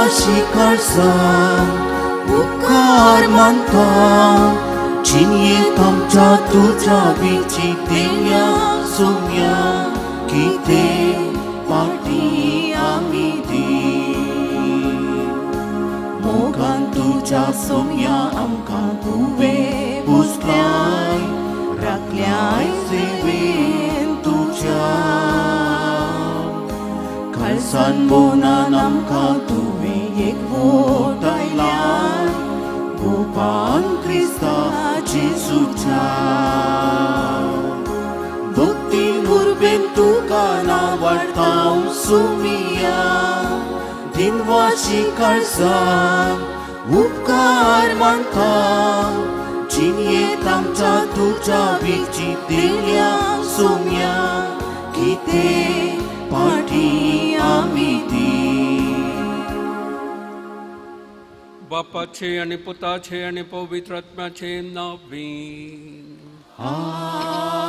दिनवाशी काळजान उपकार मानता जिणेंत आमच्या तुज्या विची देवया सोम्या कितें पाटी आमी दी मोगान तुज्या सोम्या आमकां तुवें पुसल्याय राखल्याय सेवेन तुज्या खालसान बोनान आमकां तुवें एकवट आयलाय गोपान क्रिस्ता जेजूच्या भक्ती उर्बेन तुका नावडता सुमिया दिनवाशी काळजान उपकार मानता जिणेंत आमच्या तुज्या विची देवया सोम्या कितें पाटी आमी दी. बापाचे आनी पुताचे आनी पवित्र आत्म्याचे नांवी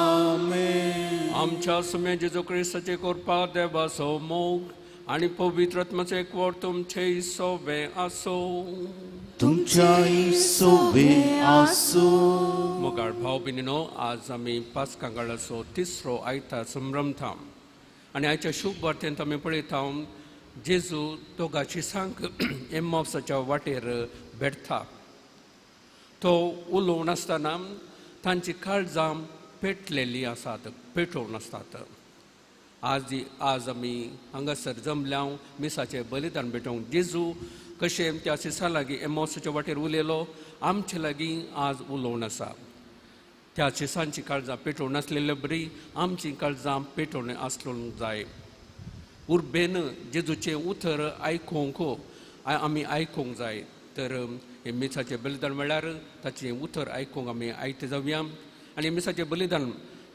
आमेन. आमच्या सुम्या जेजू क्रिस्ताचे कृपा देवाचो मोग आनी पवित्र आत्म्याचो एकवट तुमचे सोबे आसूं. तुमच्याय सोबे आसूं. मोगाळ भाव भयणीनो, आज आमी पास्कांगाळाचो तिसरो आयतार संभ्रमता आनी आयच्या शुभ वार्तेंत आमी पळयता जेजू दोगा शिसांक एम्मावसाच्या वाटेर भेटता. तो उलोवन आसतना तांची काळजां पेटलेली आसात, पेटोवन आसतात. आज आमी हांगासर जमल्या मिसाचें बलिदान भेटोवंक. जेजू कशें त्या शिसां लागीं एम्मावसाच्या वाटेर उलयलो, आमचे लागीं आज उलोवन आसा. त्या शिसांची काळजां पेटोवन आसलेले बरी आमची काळजां पेटोवन आसलोंक जाय. उर्बेन जेजूचें उतर आयकूंक आमी आयकूंक जाय. तर हें मिसाचें बलिदान म्हळ्यार ताचें उतर आयकूंक आमी आयते जावया आनी मिसाचें बलिदान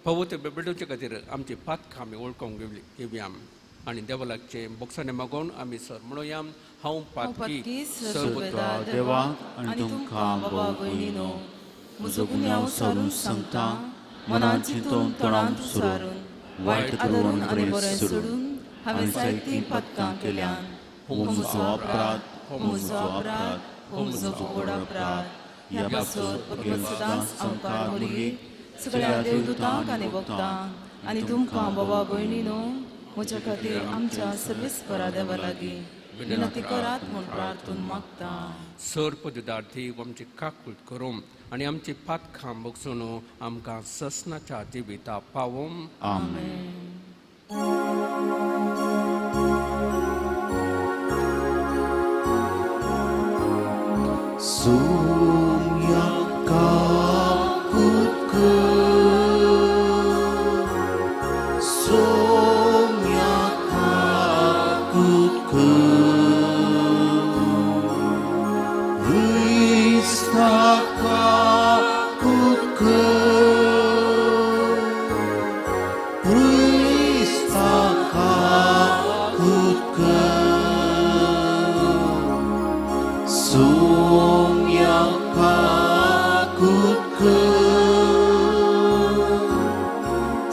फावो तें भेटोवचे खातीर आमची पातकां आमी वळखूंक घेवया आनी देवा लागचें बोक्सांनी मागोवन आमी सर म्हणुया, हांव पातकी सर्वदा देवाक आनी तुमकां बाबा भयणीनो म्हजो गुन्यांव सारून सांगता, मनान चिंतून तोंडान सारून वायट करून आनी बरें सोडून हांवें जायतीं पातकां केल्यान. हो म्हजो अपराध, हो म्हजो अपराध, हो म्हजो व्हड अपराध. ह्या पासत भगवत सदांच आमकां भुरगीं सगळ्या देवदूतांक आनी भक्तांक आनी तुमकां बाबा भयणीनो म्हज्या खातीर आमच्या सर्वेस्परा देवा लागीं विनंती करात म्हूण प्रार्थून मागता. सर पददार्थी आमची काकूट करूं आनी आमची पातकां बगसून आमकां ससनाच्या जिविता पावोवं. आमेन. सोम्या काकूट कर, सोम्या काकूट कर, क्रिस्ता काकूट कर, क्रिस्ता काकूट कर, सोम्या काकूट कर,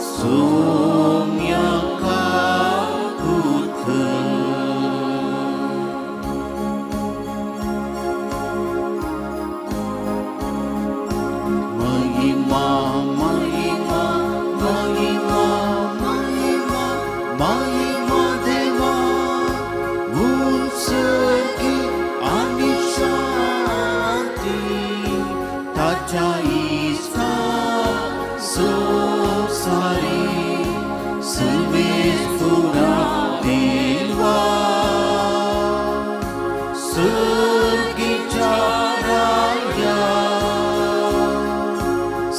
सोम्या काकूट कर. महिमा महिमा महिमा महिमा महिमा देवा उत्सर्गी आनी शांती ताच्या इस्ता संवसारी सर्वेस्पुरा देवा सर्गीच्या राया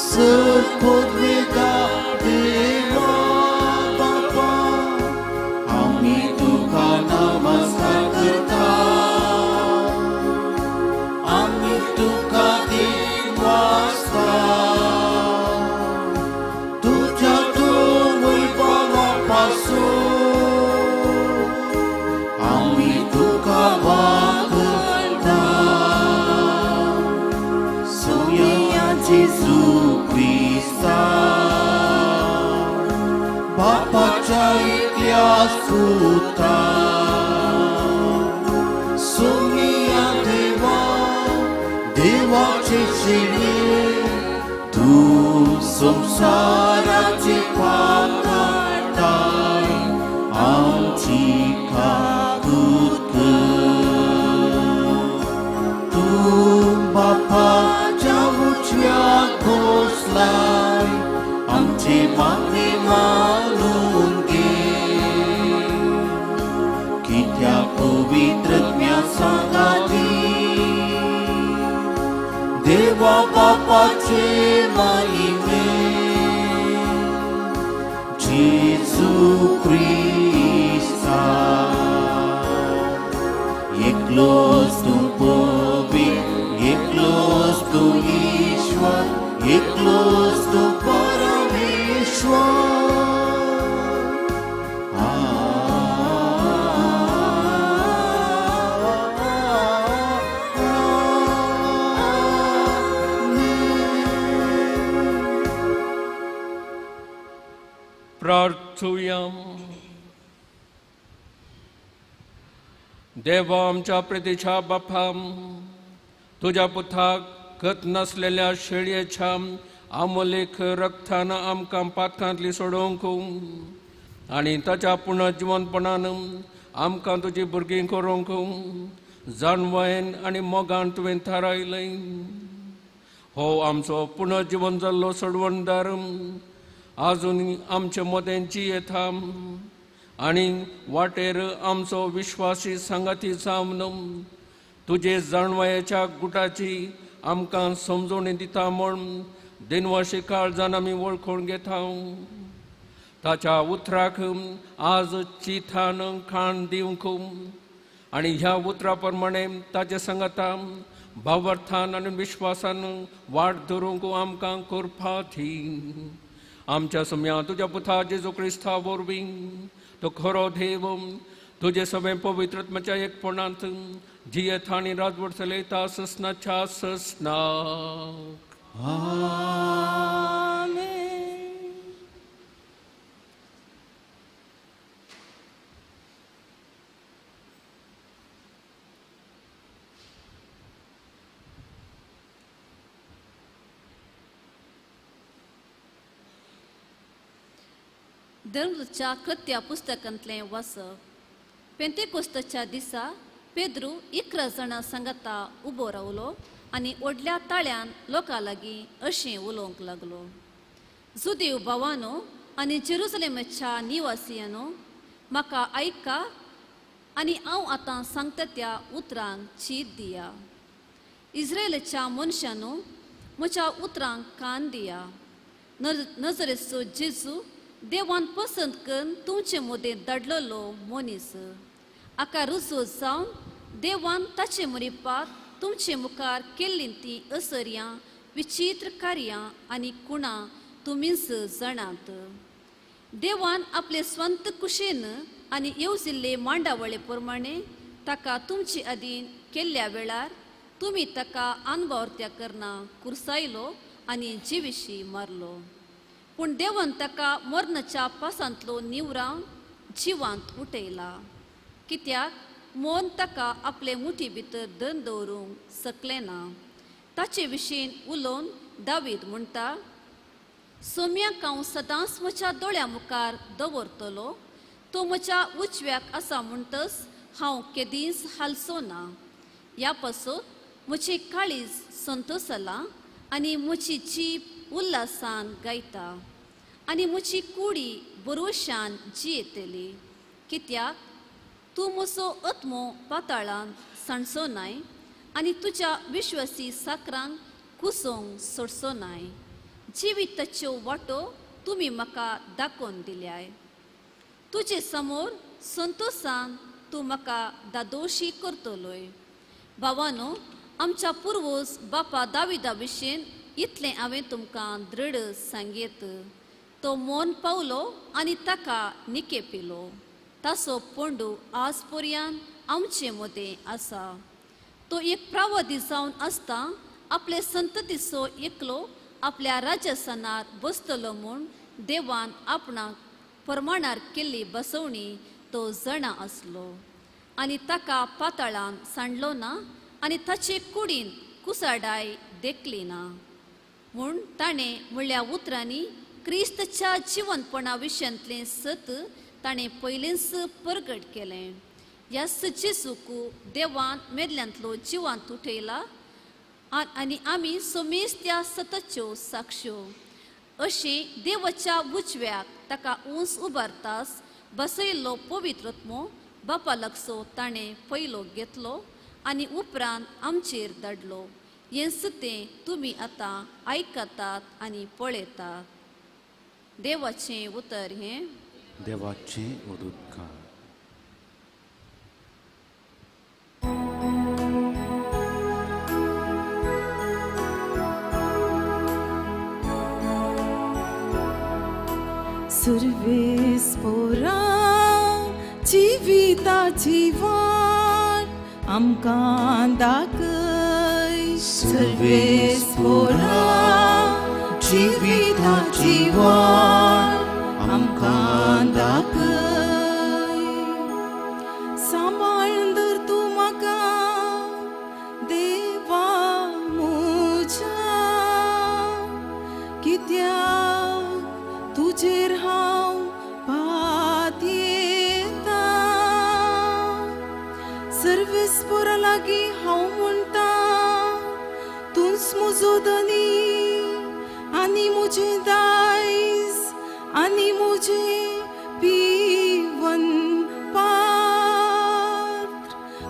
सर्वपदवेदा देवा बापा आमी तुका नमस्कार करता, आमी तुका दिनवासता, तुज्या दोनूय भावां पासून आमी तुका वागता. सोम्या जेजू क्रिस्ता बापाच्या इतल्या सुता, सोम्या देवाचे शिरे तूं संवसाराचे पाप काडटाय आमची काकूत कर. तूं बापाच्या उजव्याक बसलाय आमचे मागणे मानून घे. कित्याक पवित्र सांगाती देवा बापाचे महिमे जेजू क्रिस्ता एकलोच तूं पवित्र एकलोच तूं ईश्वर एकलोच तूं परमेश्वर. प्रार्थुया. देवा आमच्या प्रितीच्या बापा, तुज्या पुताक गत नासलेल्या शेळयेच्या आमोलेख रक्तान आमकां पातकांतली सोडोवंक आनी ताच्या पुनर्जिवनपणान आमकां तुजी भुरगीं करूंक जाणवायेन आनी मोगान तुवें थारायलें. हो आमचो पुनर्जिवन जाल्लो सोडवणदार आजून आमचे मदें जियेता आनी वाटेर आमचो विश्वासी सांगाती जावन तुजे जाणवायेच्या गुटाची आमकां समजवणी दिता म्हूण दिनवाशी काळजान आमी वळखून घेता. ताच्या उतराक आज चिथान खाण दिवंक आनी ह्या उतरा प्रमाणे ताचे सांगाता भावार्थान आनी विश्वासान वाट धरूंक आमकां करपा दी. आमच्या सम्या तुज्या पुता जेजू क्रिस्ता वरवीं तो खरो देव तुजे सगळें पवित्रत्माच्या एकपणांत जियेता आनी राजवट चलयता ससनाच्या ससनाक. आमेन. धर्मच्या कृत्या पुस्तकांतलें वाचप. पेंतेकोस्ताच्या दिसा पेद्रू 11 जाणां सांगाता उबो रावलो आनी व्हडल्या ताळ्यान लोकां लागीं अशें उलोवंक लागलो. जुदेव भावानो आनी जेरुजलेमाच्या निवासियानो, म्हाका आयका आनी हांव आतां सांगता त्या उतरांक चीत दिया. इस्रायलाच्या मनशानो, म्हज्या उतरांक कान दिया. नजरेचो जेजू देवान पसंत करून तुमचे मदें धाडलेलो मनीस आका रुजो जावन देवान ताचे मुरिपात तुमचे मुखार केल्लीं तीं असर्यां विचित्र कार्यां आनी कुणां तुमीच जाणात. देवान आपले स्वंत कुशेन आनी येवजिल्ले मांडावळे प्रमाणे ताका तुमचे अधीन केल्ल्या वेळार तुमी ताका अनवावर्त्या करना कुर्सायलो आनी जिविशी मारलो. पूण देवान ताका मरणाच्या पासांतलो निवरावन जिवांत उठयला. कित्याक मन ताका आपले मुठी भितर दन दवरूंक सकलें ना. ताचे विशीं उलोवन दावीद म्हणटा, सोम्याक हांव सदांच म्हज्या दोळ्या मुखार दवरतलो, तो म्हज्या उजव्याक आसा म्हणटच हांव केदींच हालचो ना. ह्या पासत म्हजें काळीज संतोसलां आनी म्हजी जीब उल्हासान गायता आनी म्हजी कुडी बरोशान जियेतली. कित्याक तूं म्हजो आत्मो पाताळान सांडचो नाय आनी तुज्या विश्वासी साकरांक कुसोवंक सोडचो नाय. जिविताच्यो वाटो तुमी म्हाका दाखोवन दिल्याय. तुजे समोर संतोसान तूं म्हाका दादोशी करतलोय. भावानो, आमच्या पुर्वज बापा दाविदा विशीं इतलें हांवें तुमकां दृढ सांगयत. तो मोन पावलो आनी ताका निकेपिलो. ताचो पोंडू आज पर्यंत आमचे मदें आसा. तो एक प्रावदी जावन आसता आपले संततीचो एकलो आपल्या राजस्थानार बसतलो म्हूण देवान आपणाक परमाणार केल्ली बसवणी तो जाणा आसलो आनी ताका पाताळान सांडलो ना आनी ताचे कुडीन कुसाडाय देखली ना. म्हूण ताणें म्हणल्या उतरांनी क्रिस्तच्या जिवनपणा विशयांतलें सत ताणें पयलींच परगट केलें. ह्या जेजूक देवान मेल्ल्यांतलो जिवांत उठयला आनी आमी सोमेस त्या सतच्यो साक्ष्यो. अशें देवाच्या उजव्याक ताका उंच उबारतास बसयल्लो पवित्रत्मो बापा लागसो ताणें पयलो घेतलो आनी उपरांत आमचेर धाडलो. हेंच तें तुमी आतां आयकतात आनी पळयतात. देवाचें उतर हें. देवाचें उदकार. सुरवेस पोरा जिविताची वाट आमकां दाखय. सुरवेस पोरा जिविताची वाट आमकां दाखय. सांबाळ धर तूं म्हाका देवा म्हज्या, कित्याक तुजेर हांव पातयेता. सर्वेस्पोरा लागीं हांव म्हणटा तूंच म्हजो धनी आनी म्हजें दायज आनी म्हजें पिवन पात्र.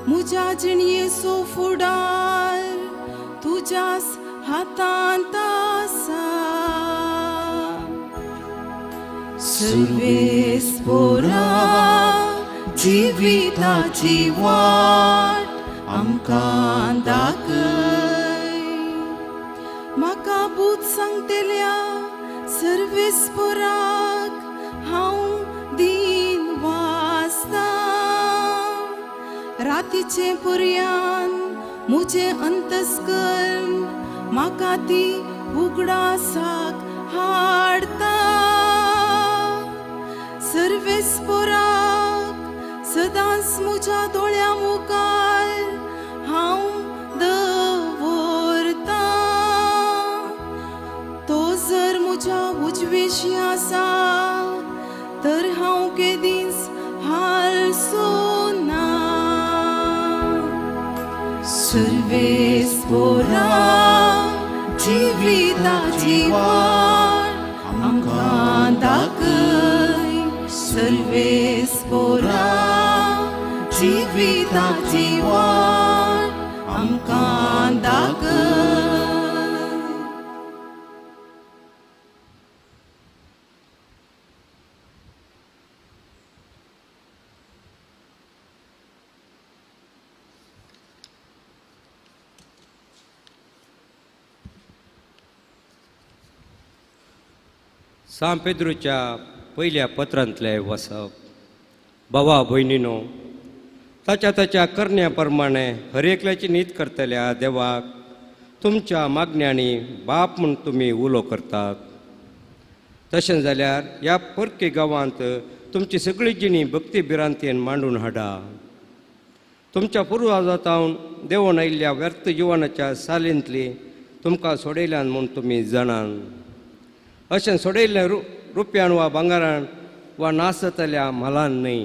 म्हज्या जिणयेचो फुडार तुज्याच हातांत आसा. सुरवेस पोरा जिविताची वाट आमकां दाखय. म्हाका बूद सांगतल्या सर्वेस पोराक हांव दीन वाचता. रातीचें पर्यान म्हजें अंतस्कर्ण म्हाका ती उगडासाक हाडता. सर्वेस पोराक सदांच म्हज्या दोळ्यां मुखार हांव दवरता. तो जर म्हज्या उजवेशी आसा तर हांव केदींच हालचो ना. सुरवेस पोरा जिविताची वाट आमकां दाखय. सर्वेस पोरा जिविताची वाट आमकां दाखय. सांत पेद्रूच्या पयल्या पत्रांतलें वसप. भावा भयणीनो, ताच्या ताच्या करण्या प्रमाणे हर एकल्याची नीत करतल्या देवाक तुमच्या मागण्यांनी बाप म्हूण तुमी उलो करतात. तशें जाल्यार ह्या परकी गांवांत तुमची सगळी जिणी भक्ती भिरांतेन मांडून हाडा. तुमच्या पुर्वाजातावन देवून आयिल्ल्या व्यर्थ जिवनाच्या सालींतली तुमकां सोडयल्यान म्हूण तुमी जाणान. अशें सोडयल्लें रुपयान वा भांगरान वा नासतल्या म्हालान न्हय,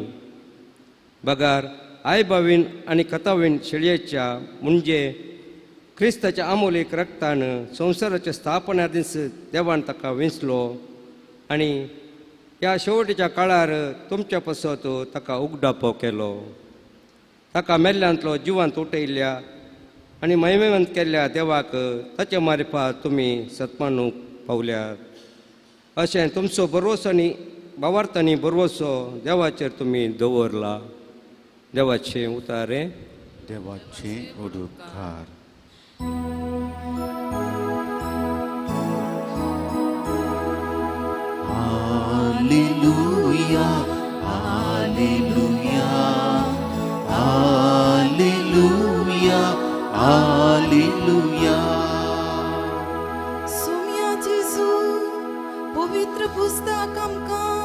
बगर आयबावीन आनी कथावीन शेळयेच्या म्हणजे क्रिस्ताच्या आमोलीक रक्तान संवसाराच्या स्थापना दीस देवान ताका विंचलो आनी ह्या शेवटीच्या काळार तुमच्या पासत ताका उगडापो केलो. ताका मेल्ल्यांतलो जिवांत उठयल्ल्या आनी महिमेवंत केल्ल्या देवाक ताच्या मारिफात तुमी सत्मानूंक पावल्यात. अशें तुमचो भरवसो आनी भावार्थांनी भरवसो देवाचेर तुमी दवरला. देवाचें उतारे. देवाचें उदकार. Hallelujah, hallelujah, hallelujah, hallelujah. Saumya जेजू पवित्र पुस्तक आमकां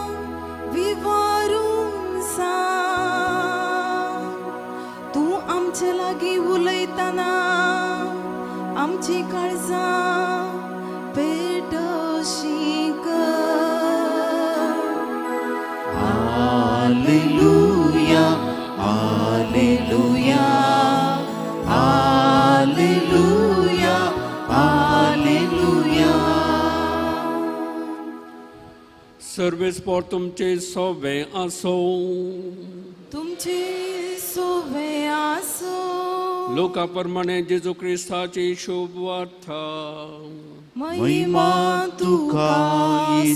विवारून सांग. तूं आमचे लागीं उलयतना आमची काळजां पेटोशी कर. Alleluia, alleluia, alleluia, alleluia. सर्वेस्पोर तुमचे सोवे आसो. तुमचे सोवे आसो. लोका प्रमाणे जेजू क्रिस्ताची शुभ वार्ता. महिमा तुका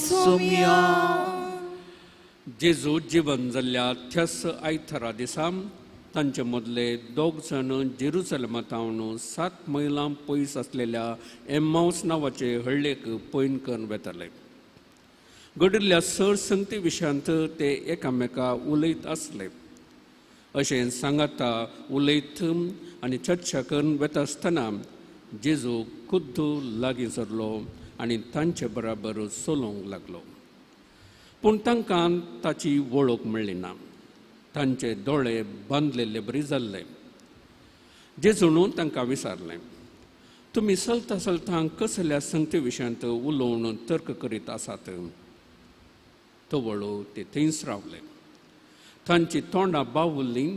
सोम्या. जेजू जिवन जाल्ल्या थ्यास आयतारा दिसा तांचे मदले दोग जाण जेरुसलमांत 7 मैलां पयस आसलेल्या एम्मावस नांवाचे हळ्ळेक पयण करून वेताले. घडिल्ल्या सर संगती विशयांत ते एकामेका उलयत आसले. अशें सांगाता उलयत आनी चर्चा करून वेता आसतना जेजू खुद्द लागीं सरलो आनी तांचे बराबर चलोवंक लागलो. पूण तांकां ताची वळख मेळ्ळी ना. तांचे दोळे बांदलेले बरी जाल्ले. जेजून तांकां विचारलें, तुमी चलता चलता कसल्या संगती विशयांत उलोवन तर्क करीत आसात? तवळो ते थंयच रावले. तांची तोंडां बावुल्लीं.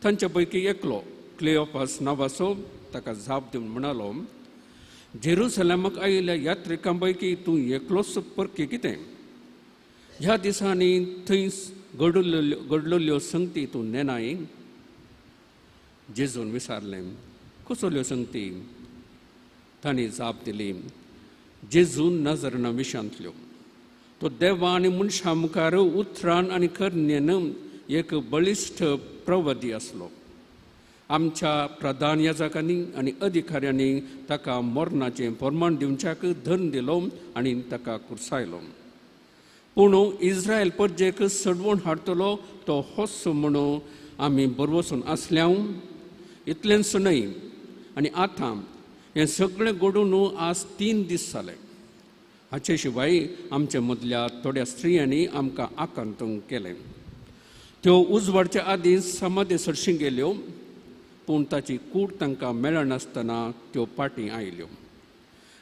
तांचे पैकी एकलो क्लेओपास नांवाचो ताका जाप दिवन म्हणालो, जेरुसलेमाक आयिल्ल्या यात्रिकां पैकी तूं एकलोच परकी कितें? ह्या दिसांनी थंय घडलेल्यो संगती तूं नेनाय? जेजून विचारलें, कसल्यो संगती? तांणी जाप दिली, जेजून नजरना विशांतल्यो. तो देवा आनी मनशां मुखार उतरान आनी करण्येन एक बळिश्ट प्रवादी आसलो. आमच्या प्रधान याजकांनी आनी अधिकाऱ्यांनी ताका मरणाचें प्रमाण दिवच्याक धन दिलो आनी ताका कुर्सायलो. पूण इस्रायल परजेक सडवण हाडटलो तो होच म्हणून आमी बरवसून आसल्याव. इतलेंच न्हय, आनी आतां हें सगळें घडून आज 3 दीस जाले. हाचे शिवाय आमचे मदल्या थोड्या स्त्रियांनी आमकां आकांत केलें. त्यो उजवाडच्या आदीं समाधी सरशीं गेल्यो, पूण ताची कूड तांकां मेळनासतना त्यो पाटीं आयल्यो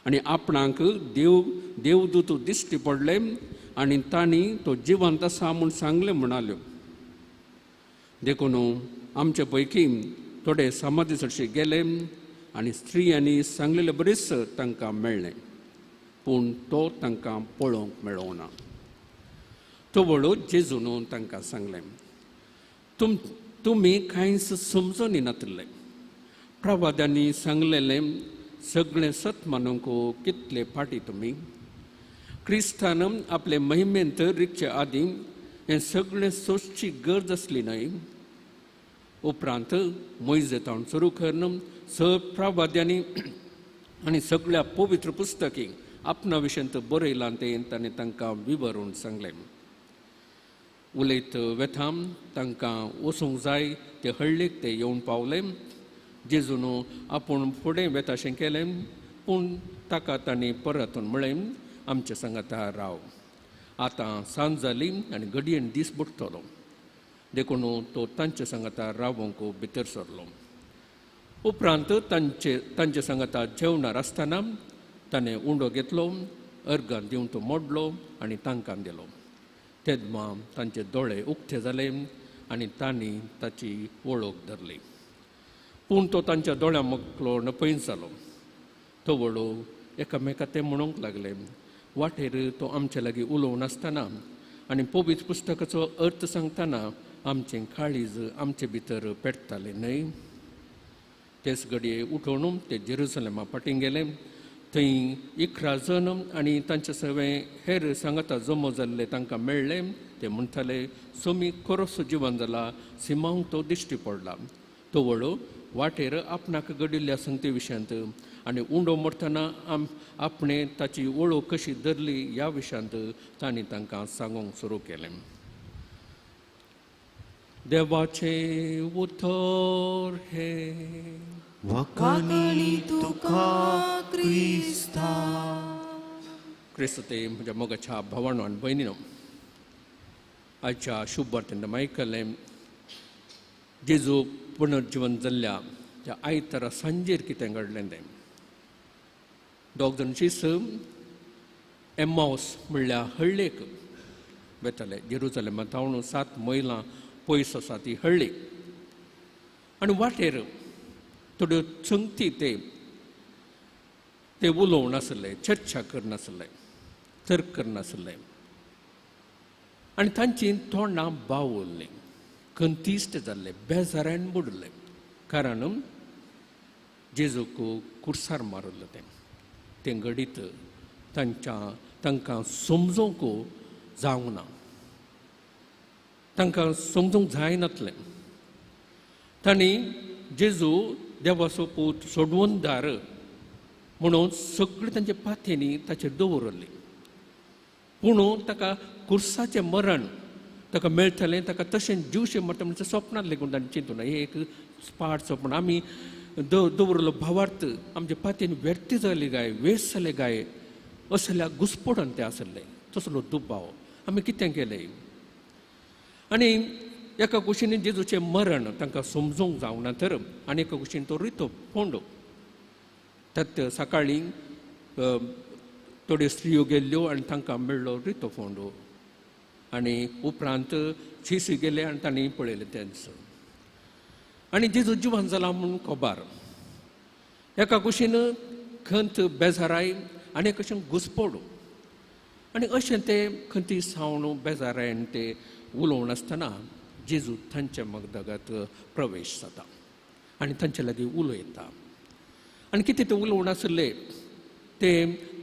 आनी आपणाक देवदूत दिश्टी पडले आनी तांणी तो जिवंत आसा म्हूण सांगलें म्हणाल्यो. देखून आमचे पैकी थोडे समाधी सरशी गेले आनी स्त्रियांनी सांगलेले बरीच तांकां मेळ्ळें, पूण तो तांकां पळोवंक मेळोना. तो वळो जेजून तांकां सांगलें, तुमी कांयच समजून नातिल्लें. प्रवाद्यांनी सांगलेलें सगळें सत मानूंक कितले फाटी तुमी. क्रिस्तान आपले महिमेंत रिगचे आदीं हें सगळें सोंसची गरज आसली न्हय. उपरांत मोयजेतावन सुरू करून स प्रवाद्यांनी आनी सगळ्या पवित्र पुस्तकी आपणा विशयांत बरयलां तें ताणें तांकां विवरून सांगलें. उलयत वेथाम तांकां वचूंक जाय ते हळ्ळेक ते येवन पावले. जेजून आपूण फुडें वेताशें केलें, पूण ताका तांणी परतून म्हळें, आमचे सांगाता राव, आतां सांज जाली आनी घडयेन दीस बुडटलो. देखून तो तांचे सांगाता रावंक भितर सरलो. उपरांत तांचे सांगाता जेवणार आसतना ताणें उंडो घेतलो, अर्गान दिवन तो मोडलो आनी तांकां दिलो. तेन्ना तांचे दोळे उक्ते जाले आनी तांणी ताची वळख धरली. पूण तो तांच्या दोळ्यां मुखलो नपयन जालो. तो वळो एकामेका ते म्हणूंक लागले, वाटेर तो आमचे लागीं उलोवन आसतना आनी पवित्र पुस्तकाचो अर्थ सांगतना आमचें काळीज आमचे भितर पेटतालें न्हय. तेच घडये उठोवन ते जेरुसलेमा फाटीं गेले. थंय 11 जण आनी तांचे सगळे हेर सांगाता जमो जाल्ले तांकां मेळ्ळे. ते म्हणटाले, सोमी खरोसो जिवन जाला, सिमांक तो दिश्टी पडला. तो वळो वाटेर आपणाक घडिल्ल्या संगती विशयांत आनी उंडो मरतना आपणें ताची वळख कशी धरली ह्या विशयांत तांणी तांकां सांगूंक सुरू केलें. देवाचें उतर हें. वखाणी तुका क्रिस्ता. क्रिस्त ते म्हज्या मोगाच्या भावानो आनी भयणीनो, आयच्या शुभ वार्तेन आयकलें जेजू पुनर्जिवन जाल्ल्या त्या आयतारा सांजेर कितें घडलें तें. दोग जाण शीस एम्मावस म्हणल्यार हळ्ळेक वेताले. जेरुजलेमा थावन 7 मैलां पयस आसा ती हळ्ळी. आनी वाटेर थोड्यो संगती ते ते उलोवन आसले, चर्चा करनासले, तर्क करनासले आनी तांची तोंडां बावल्लीं, खंतीश्ट जाल्ले, बेजारान बुडले. कारण जेजूक कुर्सार मारल्लें तें तें घडीत तांकां समजूंक जावंक ना, तांकां समजूंक जायनातलें. तांणी जेजू देवाचो पूत सोडवणदार म्हणून सगळें तांच्या पाथेनी ताचेर दवरलें. पूण ताका कुर्साचें मरण ताका मेळटलें, ताका तशें जिवशें मरता म्हणजे सपनांत लेगून ताणें चिंतूं ना. हें एक पाड सपन आमी दवरलो भावार्थ आमच्या पातयेन व्यर्थ जाले काय, वेस्ट जाले काय असल्या घुसपडून ते आसले. तसलो दुबाव आमी कितें केलें. आनी एका कुशीन जेजूचें मरण तांकां समजूंक जावना ना तर, आनी एका कुशीन तो रितो फोंडो. त्यात सकाळीं थोड्यो स्त्रियो गेल्ल्यो आनी तांकां मेळ्ळो रितो फोंडो. आनी उपरांत शिस गेले आनी तांणी पळयलें तेंच. आनी जेजू जिवन जाला म्हूण खबर. एका कुशीन खंत बेजाराय आनी एका कुशीन घुसपडो. आनी अशें ते खंती सावन बेजारायन ते उलोवन आसतना जेजू तांच्या मगदगात प्रवेश जाता आनी तांचे लागीं उलयता. आनी कितें ते उलोवन आसले ते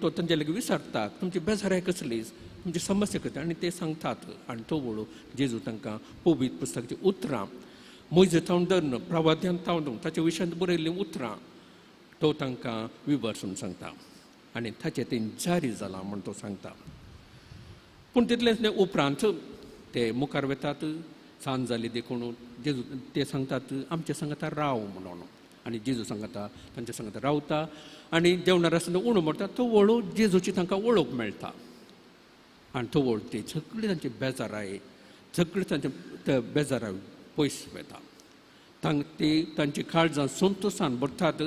तो तांचे लागीं विचारता, तुमची बेजाराय कसली, तुमची समस्या कसली, आनी ते सांगतात. आनी तो वळू जेजू तांकां पवित्र पुस्तकाचीं उतरां, मोयजे थावन धरून प्रवाद्यान थावन ताच्या विशयांत बरयल्लीं उतरां तो तांकां विवर्सून सांगता आनी ताचें तें जारी जालां म्हूण तो सांगता. पूण तितलेंच न्हय, उपरांत ते मुखार वेतात. सांज जाली देखून जेजू ते सांगतात आमच्या सांगता राव म्हणून. आनी जेजू सांगता तांच्या सांगता रावता आनी जेवणार आसतना उणो मरता. तो वळू जेजूची तांकां वळख मेळटा आनी तो वळू ते सगळे तांचे बेजाराय, सगळे तांचे बेजाराय पयस वता. ते तांची काळजां संतोशान भरतात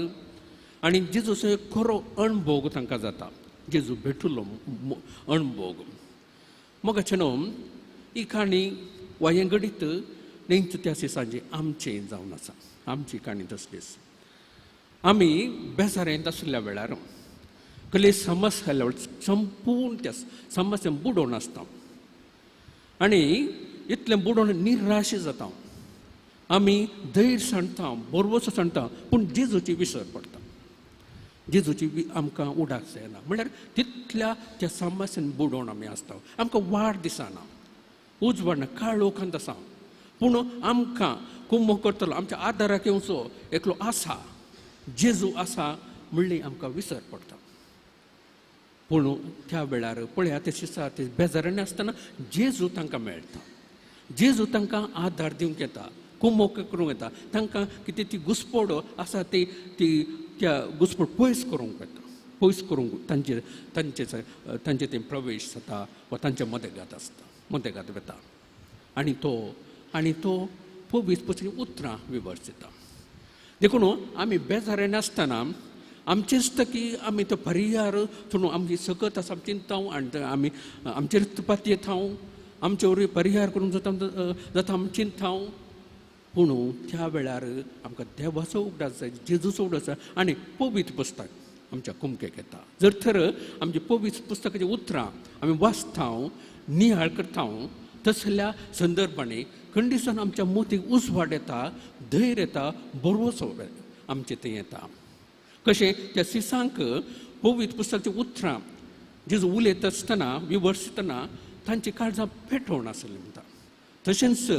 आनी जेजूचो एक खरो अणभोग तांकां जाता, जेजू भेटुल्लो अणभोग. मोगाचे न्हू ही काणी वा हें घडीत नेमकें त्या दिसांचें आमचें जावन आसा. आमची काणी तसलीच. आमी बेजारेंत आशिल्ल्या वेळार कसली समस्या आयल्या वेळार संपूर्ण त्या समस्या बुडोवन आसता आनी इतलें बुडोवन निराश जाता. आमी धैर्य सांडता, बरवसो सांडता, पूण जेजूची विसर पडटा. जेजूची आमकां उडास जायना. म्हणल्यार तितल्या त्या समस्येन बुडोवन आमी आसता. आमकां वाड दिसना, उजवाडना, काळोखांत आसा. पूण आमकां कुंभ करतलो, आमच्या आदाराक येवचो एकलो आसा, जेजू आसा म्हणली आमकां विसर पडटा. पूण त्या वेळार पळया ते शिसा ते बेजारांनी आसतना जेजू तांकां मेळटा. जेजू तांकां आदार दिवंक येता, कुमोक करूंक येता. तांकां कितें ती घुसपड आसा ती ती त्या घुसपड पयस करूंक येता, पयस करूंक तांचे तांचे तांचे ते प्रवेश जाता वा तांच्या मदेगात आसता, मदेगात वता. आनी तो पवित्र पुस्तकी उतरां विवर्सिता. देखून आमी बेजारान आसतना आमचेच की आमी तो परिहार थोडो आमची सकत आसा चिंता आनी आमी आमचेर पातयेता, आमचे वरवीं परिहार करूंक जाता जाता आमी चिंता. पूण त्या वेळार आमकां देवाचो उगडास जाय, जेजूचो उगडास जाय आनी पवित्र पुस्तक आमच्या कुमकेक येता. जर तर आमचे पवित्र पुस्तकाचीं उतरां आमी वाचता, नियाळ करता, तसल्या संदर्भांनी कंडिशन आमच्या मोतीक उजवाड येता, धैर्य येता, बरोसो आमचे थंय येता. कशें त्या सिसांक पवित्र पुस्तकाचीं उतरां जेजू उलयता आसतना विवर्सतना तांची काळजां पेटोवन आसली म्हणटा. तशेंच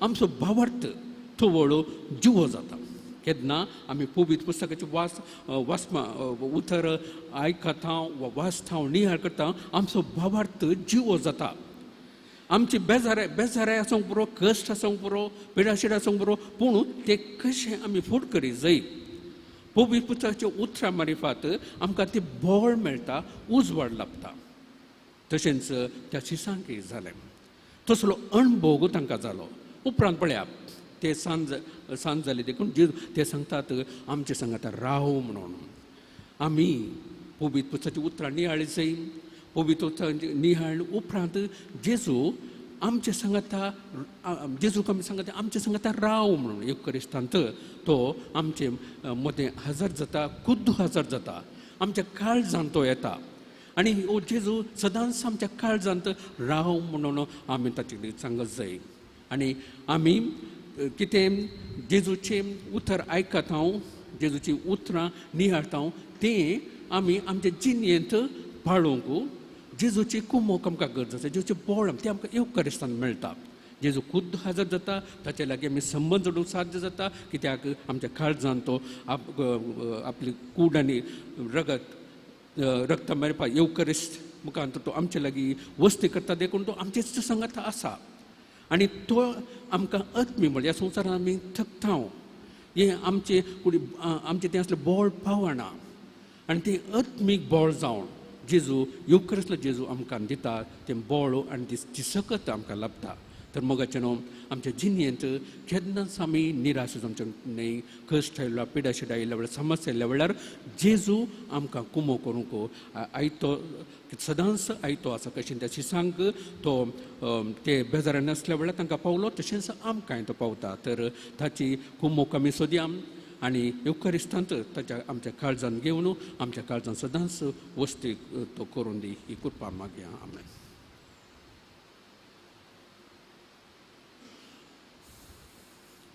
आमचो भावार्थ तो वळो जिवो जाता केन्ना आमी पवित्र पुस्तकाचे वाचपा उतर आयकता वा वाचता, नियाळ करता, आमचो भावार्थ जिवो जाता. आमची बेजाराय बेजाराय आसूंक पुरो, कश्ट आसूंक पुरो, पिडाशीड आसूंक पुरो, पूण ते कशें आमी फुड करी जाय. पवित्र पुस्तकाच्या उतरां मारिफात आमकां ती बळ मेळटा, उजवाड लाभता. तशेंच त्या शिसांकय जालें, तसलो अणभोग तांकां जालो. उपरांत पळया ते सांज सांज जाली देखून ते सांगतात आमचे सांगता राव म्हणून. आमी पवित्र पुस्तकाची उतरां नियाळी जाय. पवित्र उतरां नियाळ उपरांत जेजू आमचे सांगाता, जेजूक आमी सांगाता आमचे सांगाता राव म्हणून येवकरिस्तांत तो आमचे मदें हजर जाता, खुद्द हजर जाता, आमच्या काळजांत तो येता आनी हो जेजू सदांच आमच्या काळजांत राव म्हणून आमी ताचे कडेन सांगत जाय. आनी आमी कितें जेजूचें उतर आयकता हांव, जेजूचीं उतरां नियाळटा हांव, तें आमी आमच्या जिणेंत पाळोवंक जेजूची कुमोक आमकां गरज आसा. जेजूचें बळ तें आमकां येवकरिस्तान मेळटा. जेजू खुद्द हजर जाता, ताचे लागीं आमी संबंद जोडूंक साध्य जाता, कित्याक आमच्या काळजान तो आपली कूड आनी रगत रक्त मेळपा येवकरिस्त मुखांत तो आमचे लागीं वस्ती करता, देखून तो आमचेच सांगाता आसा आनी तो आमकां आत्मी म्हळ्यार ह्या संवसारांत आमी थकता, हें आमचें कुडी आमचें तें आसलें बळ पावना आनी तें आत्मीक बळ जावन जेजू येवकरिस्तलो जेजू आमकां दिता तें बळ आनी ती सकत आमकां लाभता. तर मोगाचें न्हू आमच्या जिणेंत केन्नाच आमी निराश जावचें न्हय. कश्ट आयलो, पिडाशीड आयल्या वेळार, समस्या आयल्या वेळार जेजू आमकां कुमो करूंक आयतो, सदांच आयतो आसा. कशें त्या शिसांक तो ते बेजारान नासल्या वेळार तांकां पावलो, तशेंच आमकांय तो पावता. तर ताची कुमोक आमी सोदया आनी येवकरिस्तांत ताच्या आमच्या काळजान घेवन आमच्या काळजान सदांच वस्ती तो करून दी ही कृपा मागया. आमेन.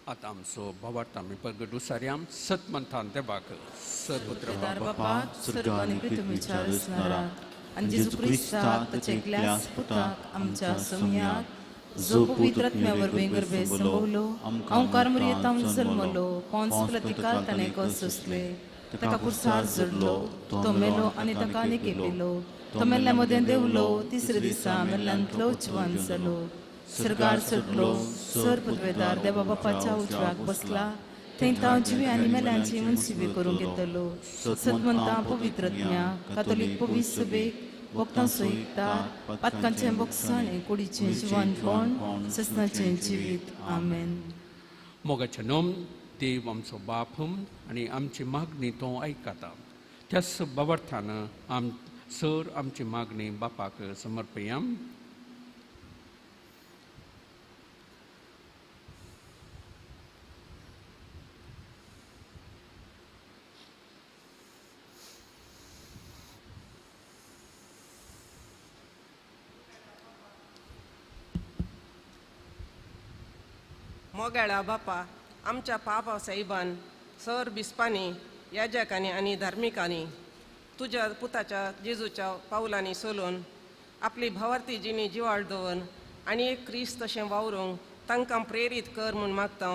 आतां आमचो भावार्थ आमी परगटू सारया सतमंथान देवाक सपुत्र बापा स्वर्ग आनी पृथ्वीच्या रचणाराक आनी जेजू क्रिस्ताक ताच्या एकल्याच पुताक आमच्या सोम्याक जो पवित्र आत्म्या वरवीं गर्भे संभवलो, अंकार मरियेंत जल्मलो, पोन्स पिलात ताणें कश्ट सोंसले, ताका कुर्सार जडलो, तो मेलो आनी ताका आनी केपिलो, तो मेल्ल्या मदें देंवलो, तिसऱ्या दिसा मेल्ल्यांतलो जिवान जालो, सरकार चडलो, सर पदवेदार देवा बापाच्या उजव्याक बसला, थंय तांव जिवी आनी मेल्यांची मुनसिबी करूंक येतलो. सतमंता पवित्र आत्म्या कातोलीक पवित्र सभेक वखदां सोयता, पातकांचें बोगसाणें, कुडीचें जिवानपण, ससनाचें जिवीत. आमेन. मोगाचें नोम देव आमचो बाप आनी आमची मागणी तो आयकता. त्याच बाबार्थान आम सर आमची मागणी बापाक समर्पया. मोगाळा बापा, आमच्या पापा साहेबान सर बिस्पांनी, याजकांनी आनी धार्मिकांनी तुज्या पुताच्या जेजूच्या पावलांनी सोलून आपली भावार्थी जिणी जिवाळ दवरून आनी एक क्रिस्त तशें वावरूंक तांकां प्रेरीत कर म्हूण मागता.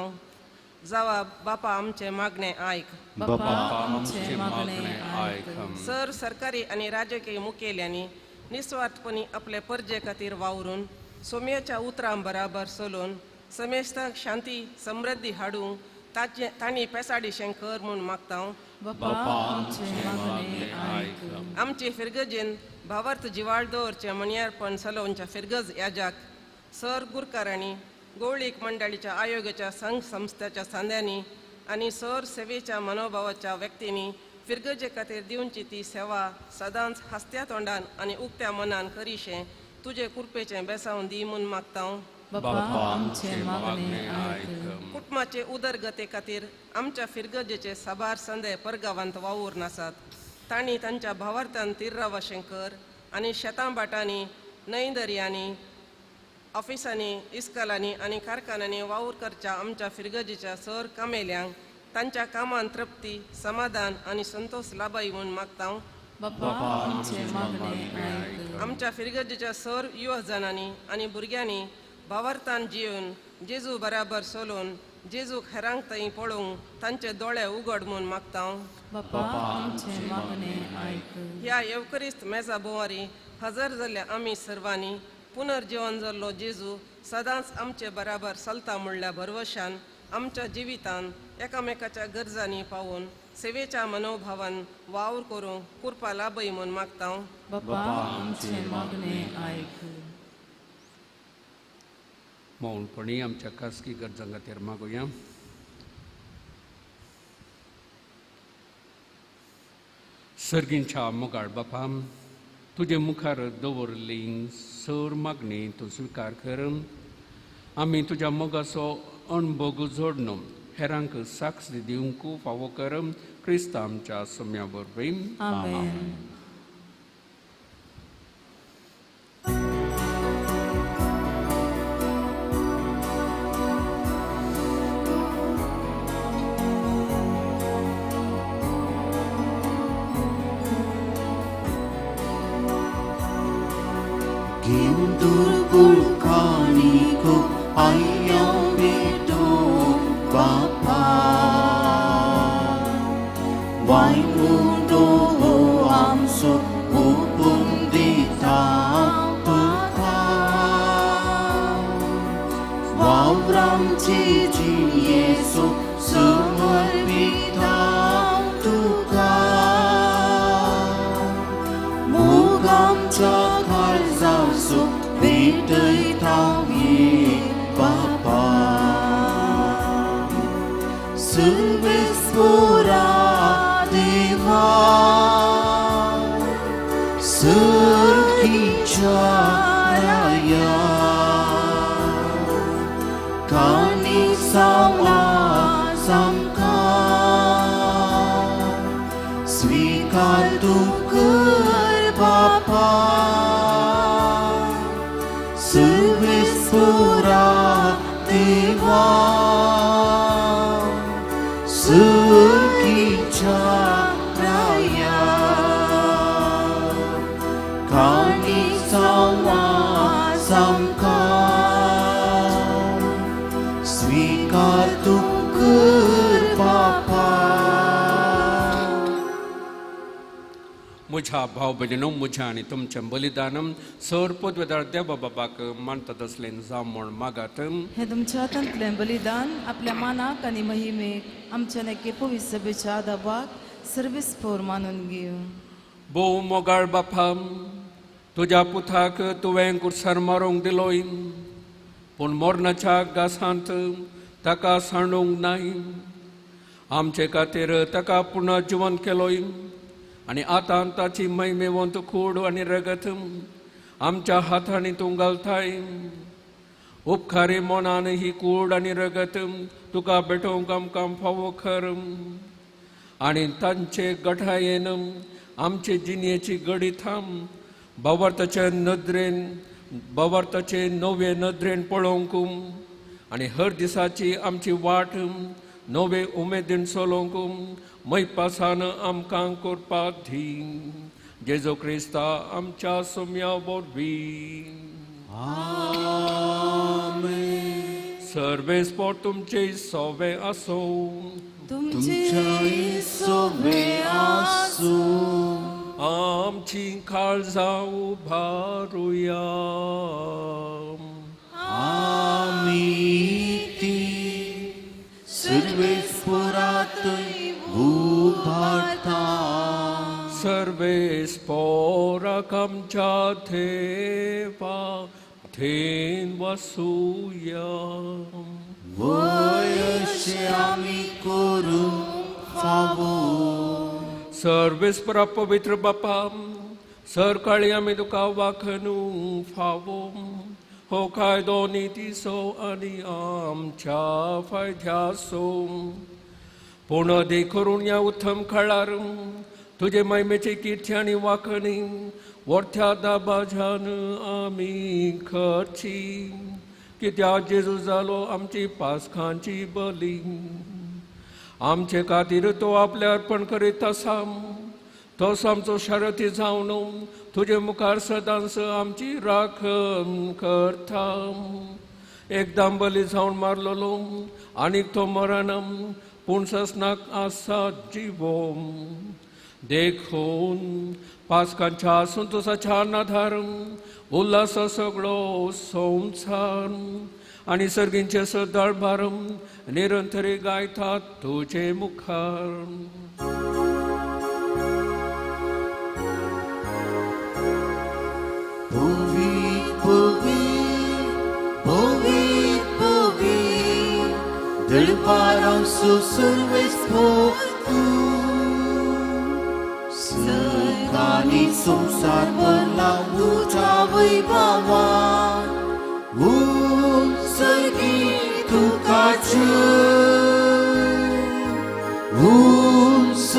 जावा बापा आमचें मागणें आयक. बापा आमचें मागणें आयक. सर सरकारी आनी राजकीय मुखेल्यांनी निस्वार्थपणी आपले परजे खातीर वावरून सोम्याच्या उतरां बराबर सोलून समेस्तांक शांती समृद्धी हाडूंक ताचे तांणी पेसाडीशें कर म्हूण मागता. बापा आमचें मागणें आयक. आमचे फिरगजेन भावार्थ जिवाळ दवरचें म्हणयारपण चलोवच्या फिरगज याजाक सर गुरकारांनी, गोवळीक मंडळीच्या आयोगाच्या संघ संस्थेच्या सांद्यांनी आनी सर सेवेच्या मनोभावाच्या व्यक्तींनी फिरगजे खातीर दिवची ती सेवा सदांच हासत्या तोंडान आनी उक्त्या मनान करीशें तुजे कृपेचें बेसावन दी म्हूण मागता. बापा आमचें मागणें आयक. कुटुंबाचे उदरगते खातीर आमच्या फिरगजेचे साबार संदे परगांवांत वावूर आसात. तांणी तांच्या भावार्थान तिर्रावशें कर आनी शेतां भाटांनी, न्हंय दर्यांनी, ऑफिसांनी, इस्कलांनी आनी कारखान्यांनी वावर करच्या आमच्या फिरगजेच्या सर कामेल्यांक तांच्या कामान तृप्ती, समाधान आनी संतोष लाबाय म्हूण मागता. बापा आमचें मागणें आयक. आमच्या फिरगजेच्या सर युवजनांनी आनी भुरग्यांनी भावार्थान जिवन जेजू बराबर सोलून जेजूक हेरांक थंय पळोवंक तांचे दोळे उगड म्हूण मागता. बापा आमचें मागणें आयक. ह्या येवकरिस्त मेजा भोंवारी हजर जाल्ल्या आमी सर्वांनी पुनर्जिवन जाल्लो जेजू सदांच आमचे बराबर चलता म्हणल्या भरवशान आमच्या जिवितान एकामेकाच्या गरजांनी पावून सेवेच्या मनोभावान वावर करूंक कृपा लाभय म्हूण मागता. बापा आमचें मागणें आयक. मौनपणी आमच्या खासगी गरजां खातीर मागुया. सर्गींच्या मोगाळ बापा, तुजे मुखार दवरली सर मागणी तूं स्विकार कर. आमी तुज्या मोगाचो अणभोग जोडण हेरांक साक्ष दिवंक फावो कर. क्रिस्त आमच्या सम्या वरवीं. आमेन. म्हज्या भाव भयणीनो, म्हज्या आनी तुमचें बलिदान सर पदवेदार देवा बाबाक मानता तसलें जावं म्हूण मागात. हें तुमच्या हातांतलें बलिदान आपल्या मानाक आनी महिमेक आमच्या नेके पवित्र सभेच्या दाबाक सर्वीस फोर मानून घेवं. भोव मोगाळ बापा, तुज्या पुताक तुवें कुर्सार मारूंक दिलोय, पूण मरणाच्या घासांत ताका सांडूंक नाय. आमचे खातीर ताका पुनः जिवन केलोय आनी आतां ताची महिमेवंत कूड आनी रगत आमच्या हातांनी तूं घालताय. उपकारी मनान ही कूड आनी रगत तुका भेटोवंक आमकां फावो खर आनी तांचे गठायेन आमचे जिणेची गडी थांब भावार्थाचे नदरेन भावार्थाचे नवे नदरेन पळोवंक आनी हर दिसाची आमची वाट नवे उमेदीन चलोवंक मैपासान आमकां करपाक दी. जेजू क्रिस्ता आमच्या सोम्या वरवीं. आमेन. सर्वेस्पोर तुमचे सोवे आसूं. तुमचे सोवे आसूं. आमची काळजां उबारुया. आमी ती सर्वेस्पोरातूय उबारता. सर्वेस्पोराक आमच्या देवा थेन वसुया. वयशे आमी करूंक फावो. सर्वेस्पोरा पवित्र बापा, सरकाळी आमी तुका वाखनू फावो. हो कायदो नितीचो आनी आमच्या फायद्याचो. पूण अदीक करून ह्या उत्तम काळार तुजे महिमेची किर्ती आनी वाखणी वरत्या दाबाजान आमी करची. कित्याक जेजू जालो आमची पासखांची बली. आमचे खातीर तो आपलें अर्पण करीत आसा. तोच आमचो शरती जावन तुजे मुखार सदांच आमची राखण करता. एकदां बली जावन मारलेलो आनीक तो मरण पूण ससनाक आसा जिवो. देखून पासकांच्या संतोसाच्या नाधार उल्हास सगळो संसार आनी सर्गींचे सदाळ भार निरंतरी गायतात तुजे मुखार. दरबारांसो सर्वेस्पोर तूं. आनी संवसार भरला तुज्या वैभवान. उंच तुका जय, उंच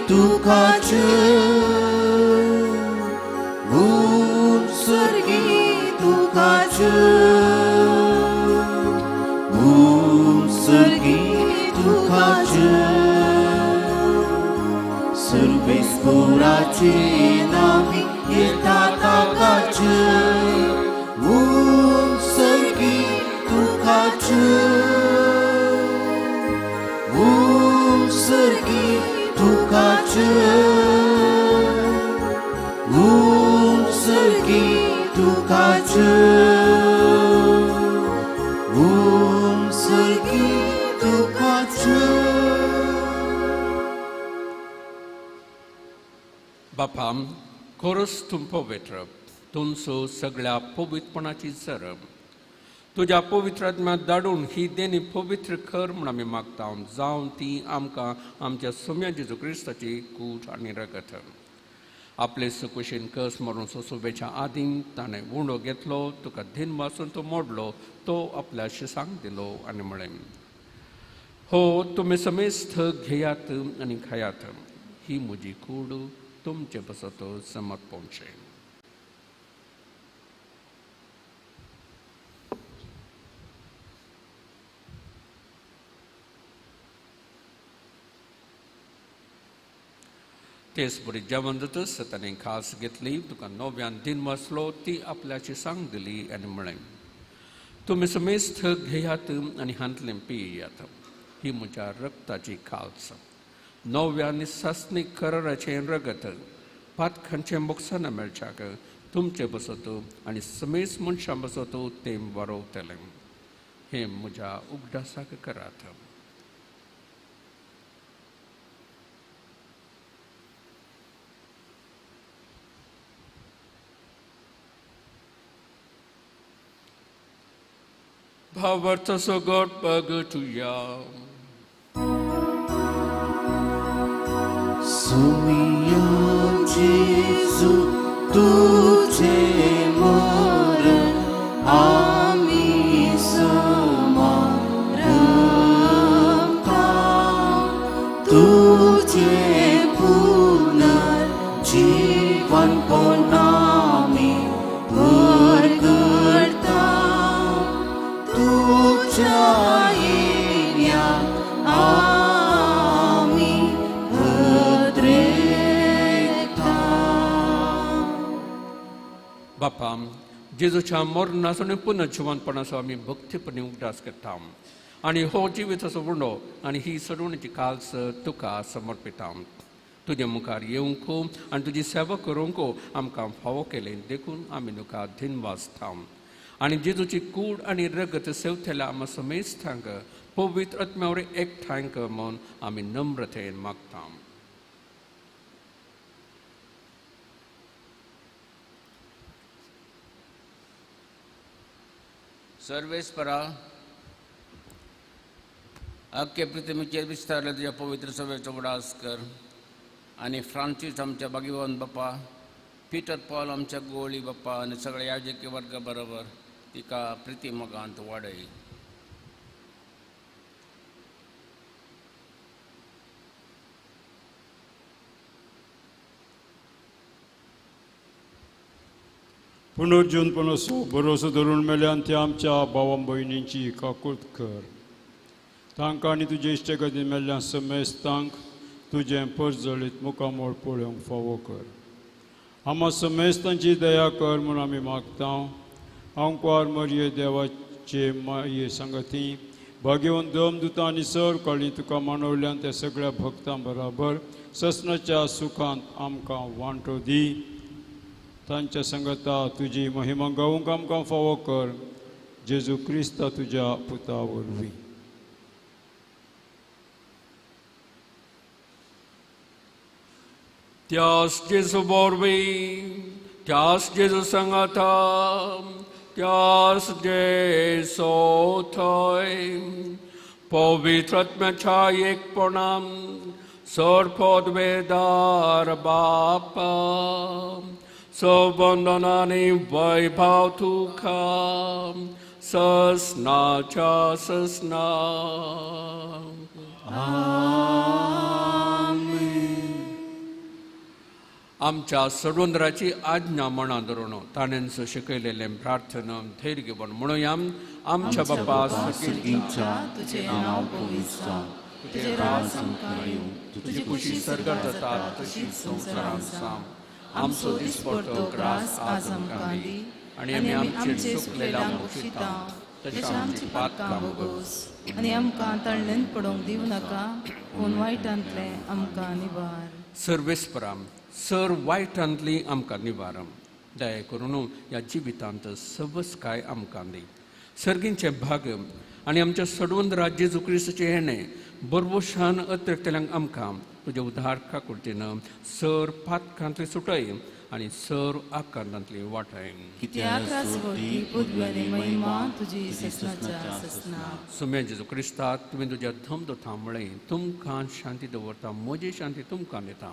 तुका जय, उंच तुका जय, उंच तुका जय. सर्वेस्पोराचे नामी येता ताका जय, उंच तुका जय, उंच तुका जय, उंच तुका जय, उंच तुका जय. बापा, खरोच तूं पवित्र, तुमचो सगळ्या पवित्रपणाची जरब. तुज्या पवित्र आत्म्याक धाडून ही देणी पवित्र कर म्हूण आमी मागता, जावन ती आमकां आमच्या सोम्या जेजू क्रिस्ताची कूट आनी रगत. आपले सुकुशीन कस मरून सोसोबेच्या आदीं ताणें उंडो घेतलो, तुका धीन वासून तो मोडलो, तो आपल्या शिसांक दिलो आनी म्हळें, हो तुमी समेस्त घेयात आनी खायात, ही म्हजी कूड तुमचे पासत समर्पणचें. तेच बरी जेवण जातच ताणें खास घेतली, तुका नव्यान दिन वाचलो, ती आपल्याची सांग दिली आनी म्हळें, तुमी समेस्त घेयात आनी हांतलें पियात, ही म्हज्या रक्ताची खास, नव्या आनी सासणीक कराराचें रगत, पातखांचें मोक्साना मेळच्याक तुमचे बसत आनी समेस्त मनशां बसत तें बरोवतलें. हें म्हज्या उगडासाक करात. भावार्थाचो गोड पगटुया. सोमिया जेजू तुझे मरण आमी समर्पता, तुझे पुनर्जीवन पण आमी परगटता, तुझ्या येण्या आमी उद्रेकता. बापा, जेजूच्या मरणाचो आनी पुनर्जिवनपणाचो आमी भक्तीपणी उगडास करता आनी हो जिविताचो उंडो आनी ही सडवणीची काल्स तुका समर्पिता. तुजे मुखार येवंक आनी तुजी सेवा करूंक आमकां फावो केलें देखून आमी तुका धिनवासता. आनी जेजूची कूड आनी रगत सेवतेल्या आमा समेस्तांक पवित्र आत्म्या वरवीं एकठांय कर म्हूण आमी नम्रतेन मागता. सर्वेस्परा, आख्खे पृथ्वीचेर विस्तारले तुज्या पवित्र सभेचो उगडास कर आनी फ्रांसीस आमच्या भाग्यवान बाप्पा, पिटर पॉल आमच्या गोळी बाप्पा आनी सगळ्या याजकी वर्गा बरोबर तिका प्रिती मोगांत वाडय. पुनर्जीवनपणाचो भरोसो धरून मेल्यान त्या आमच्या भावा भयणींची काकूत कर. तांकां आनी तुजे इश्टगतीन मेल्ल्या समेस्तांक तुजें परजळीत मुखामोळ पळोवंक फावो कर. आमा समेस्तांची दया कर म्हूण आमी मागता. आंकवार मरये देवाचे माये सांगती भाग्यवंत दमदुतां आनी सर काळी तुका मानवल्यान त्या सगळ्या भक्तां बराबर ससनाच्या सुखांत आमकां वांटो दी. तांच्या संगता तुजी महिमा गावूंक आमकां फावो कर, जेजू क्रिस्ता तुज्या पुता वरवीं. त्यास जेजू वरवीं, त्यास जेजू संगता, त्यास जेजू थंय पवित्र आत्म्याच्या एकपणान सरपदवेदार बापा सवंदनानी वैभव तुका ससनाच्या ससना. आमच्या सडवंदराची आज्ञा मना धरून ताणेंच शिकयलेलें प्रार्थना धैर्य घेवन म्हणुया. आमच्या बापा सर्गीच्या तुझें नांव पवित्र जावं, तुजें राज आमकां येवं, तुजी खुशी सर्गात जाता तशीच संवसारांत जावं. आमचो दिसपडतो ग्रास आज आमकां दी आनी आमी आमचे चुकलेल्यांक बक्षिता तशें आमची पातकां भोगोस आनी आमकां तळणेंत पडोवंक दिवं नाका, पूण वायटांतलें आमकां निवार. सर्वेस्पराम सर वायटांतली आमकां निवारम. दया करून ह्या जिवितांत सवसकाय आमकां दी. सर्गींचें भाग आनी आमच्या सडवंद राज्य जेजू क्रिस्ताचें हेणें बरबोशान अतिरिक्तल्यांक आमकां तुज्या उदार काकुळटेन सर पातकांतली सुटय आनी सर आकांतांतली वाटाय. सुम्या जेजू क्रिस्ता तुवें तुज्या धमदोथा म्हळें तुमकां शांती दवरता, म्हजी शांती तुमकां दिता,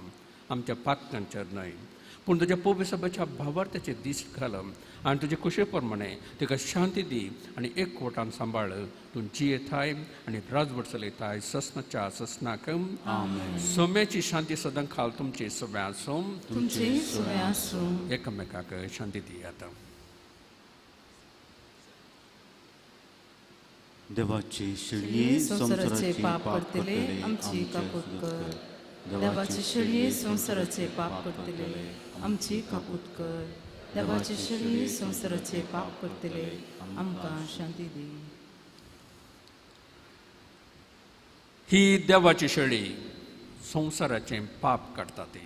आमच्या पातकांचेर न्हय पूण तुज्या पवित्र सभेच्या भावार्थाचे दीस घाल आनी तुजे खुशे प्रमाणे तिका शांती दी आनी एकवटान सांबाळ. तूं जियेताय आनी राजवट चलयताय ससनाच्या ससनाक. सोम्याची शांती सदां खाल तुमची सगळ्या आसूं, एकामेकाक शांती दियात. देवाची शेळये संवसाराचे पाप करतले आमची काकूत कर. देवाची शेळये संवसाराचे पाप करतले आमची काकूत कर. देवाची शेळये संवसाराचे पाप करतले आमकां शांती दी. ही देवाची शेळी संवसाराचें पाप काडटा. ती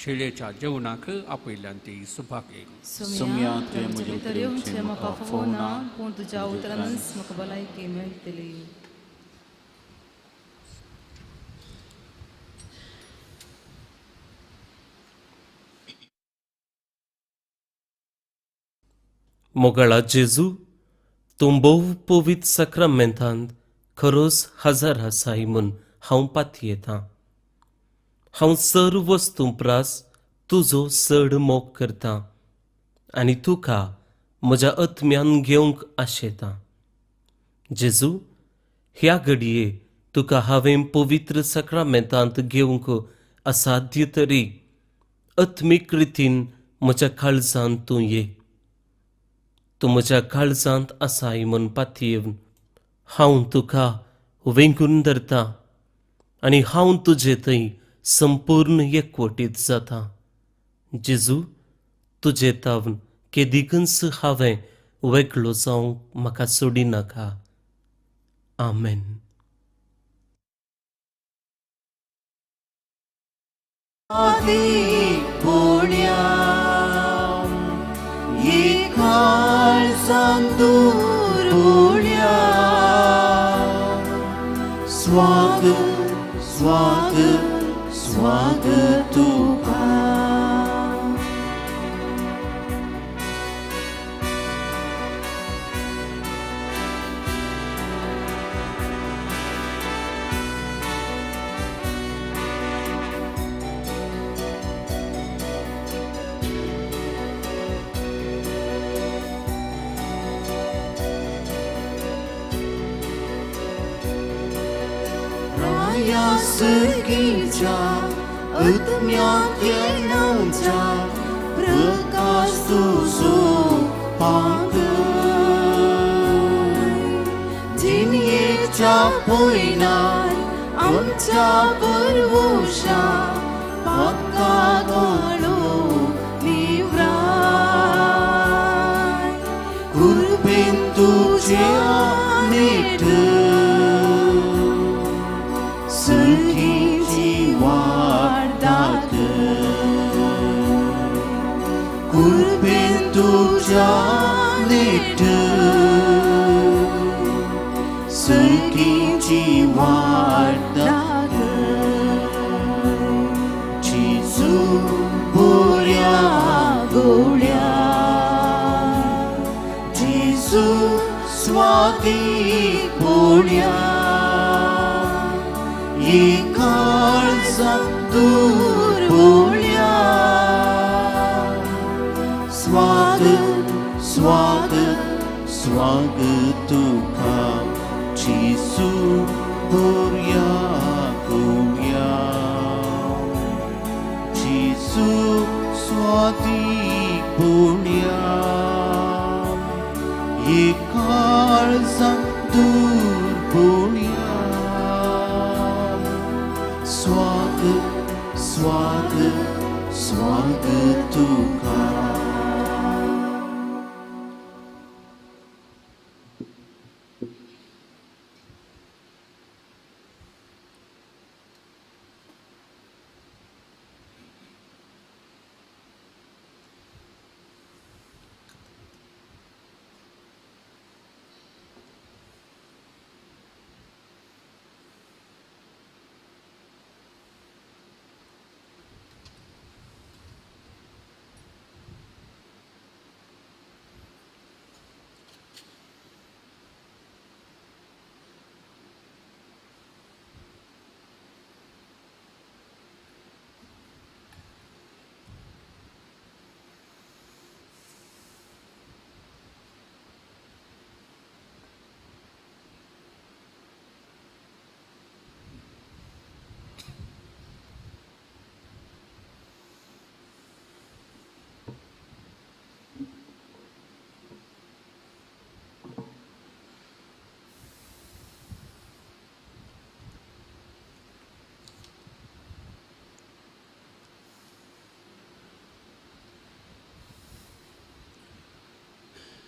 शेळयेच्या जेवणाक आपयल्यान ती सुभागी. सोम्या तुवें म्हजे भितर येवचें म्हाका फोवना, पूण तुज्या उतरानच म्हाका भलायकी मेळटली. मोगाळा जेजू, तूं भोव पवित्र साक्रामेंतांत खरोच हजार आसाय म्हूण हांव पातयेतां. हांव सर वस्तूं प्रास तुजो चड मोग करतां आनी तुका म्हज्या आत्म्यान घेवंक आशेतां. जेजू, ह्या घडये तुका हांवें पवित्र साक्रामेंतांत घेवंक असाध्य तरी आत्मीक रितीन म्हज्या काळजांत तूं ये. तूं म्हज्या काळजांत आसाय म्हूण पातयेवन हांव तुका वेंगून धरतां आनी हांव तुजे थंय संपूर्ण एकवटीत जाता. जेजू, तुजे तावन केदिकूच हांवें वेगळो जावंक म्हाका सोडिनाका. आमेन. स्वागत स्वागत स्वागत तुका. सर्गीच्या आत्म्याक येणाच्या प्रकाश तुजो पांगय जिणयेच्या पयनार आमच्या बरवशा पाका गाळो निवराय कुर्बेन तुज्या नेट सुखीची वाट दाखय कुर्बेन तुज्या नेट सुखीची वाट दाखय जेजू बऱ्या गोळ्या जेजू स्वाती गोळ्या एकाळ काळजा दुर्बोळ्या स्वागत स्वागत स्वागत तुका जेजू बोऱ्या गोव्या जेजू स्वाती बोळ्या ये काळजा दुर्बोळ्या स्वागत स्वागत स्वागत तुका.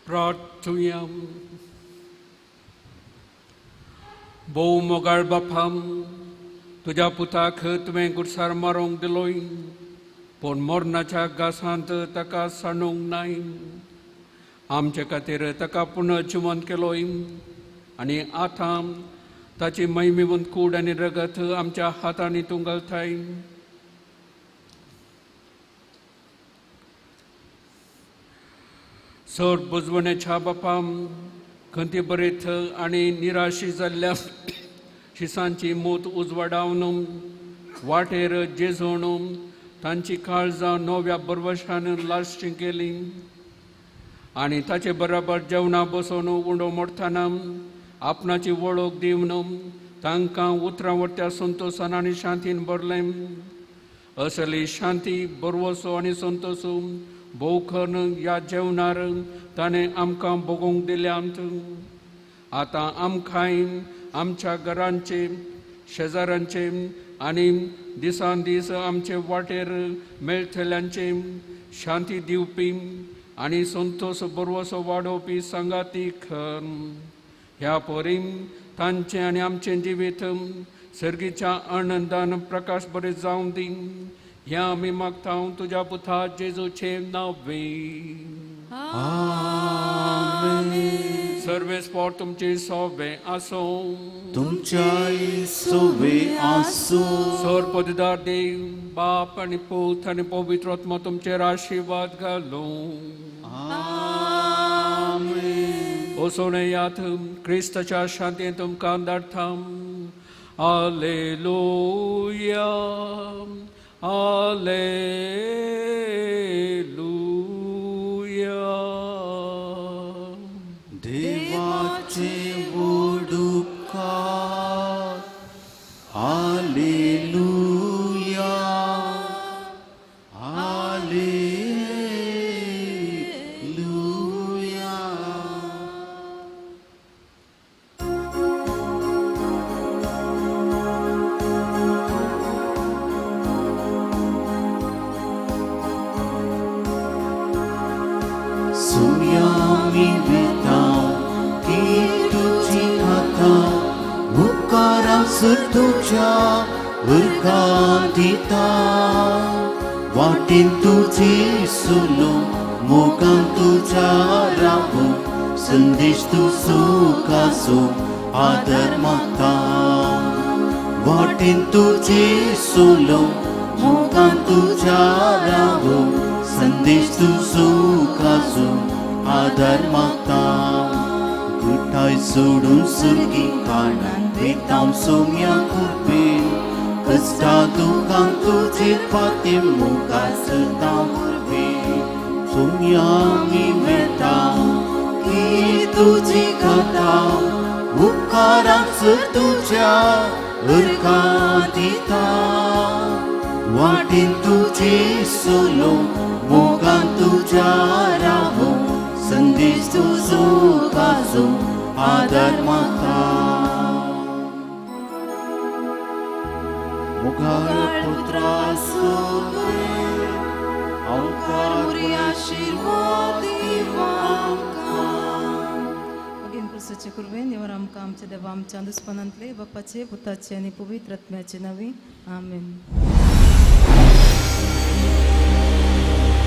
प्रार्थुया. भोव मोगाळ बापाम, तुज्या पुताक तुवें गुरसार मारूंक दिलोय, पूण मरणाच्या घासांत ताका सांडूंक नाय. आमचे खातीर ताका पुनर्जिवंत केलोय आनी आतां ताची महिमेवंत कूड आनी रगत आमच्या हातांनी तूं घालताय. चड बुजवणेच्या बापाम, खंती बरेत आनी निराशी जाल्ल्या शिसांची मूत उजवाडावन वाटेर जेजोवन तांची काळजां नव्या बरवशान लाश्टी केली आनी ताचे बराबर जेवणां बसोवन उंडो मोडटना आपणाची वळख दिवन तांकां उतरां वरत्या संतोशान आनी शांतीन भरलें. असली शांती, बरवसो आनी संतोश भोव करून ह्या जेवणार ताणें आमकां भोगोवंक दिल्यांत. आतां आमकांय आमच्या घरांचे, शेजारांचे आनी दिसान दीस आमचे वाटेर मेळटल्यांचे शांती दिवपी आनी संतोश बरवसो वाडोवपी सांगाती कर. ह्या परी तांचें आनी आमचें जिवीत सर्गीच्या आनंदान प्रकाश बरें जावं दी. ह्या आमी मागता तुज्या पुता जेजूचें नांव. आमेन. सर्वेस्पोर तुमचे सोबे आसूं, तुमच्याय सोबे आसूं. सर पददार देव बाप आनी पूत आनी पवित्र आत्मा तुमचेर आशिर्वाद घालूं. आमेन. वचून येयात, क्रिस्ताच्या शांतीन तुमकां धाडटा. आलेलुया, आलेलुया. देवाचे वडुपकार, आलेलुया, आलेलुया. सुयामी वेताव की तुजी खाता उपकारां तुज्या उर्का दिता. वाटेन तुजी सुलो मोगान तुज्या रावू संदेश तूं सुखाचो आदर मागता. वाटेन तुजी सुलो मोगान तुज्या रावू संदेश तूं सुखाचो आदर मागता. गुठाय सोडून सुर्गी काणान वेतांव सोम्या कृपेन कश्टा दुखां तुजेर पाती मुखार सरता उर्बे सोम्या आमी वेता की तुजी गाता उपकारां सर तुज्या उर्का दिता वाटेन तुजे सोलो मोगान तुज्या रावो संदेश तुजो गाजो आदार म्हाका मुखार पुत्रा आशीर्वाद क्रिस्ताचे कृपेन निवर आमकां आमच्या देवा आमच्या दुस्पनांतले बापाचे पुताचे आनी पवित्र आत्म्याचे नांवी आमेन.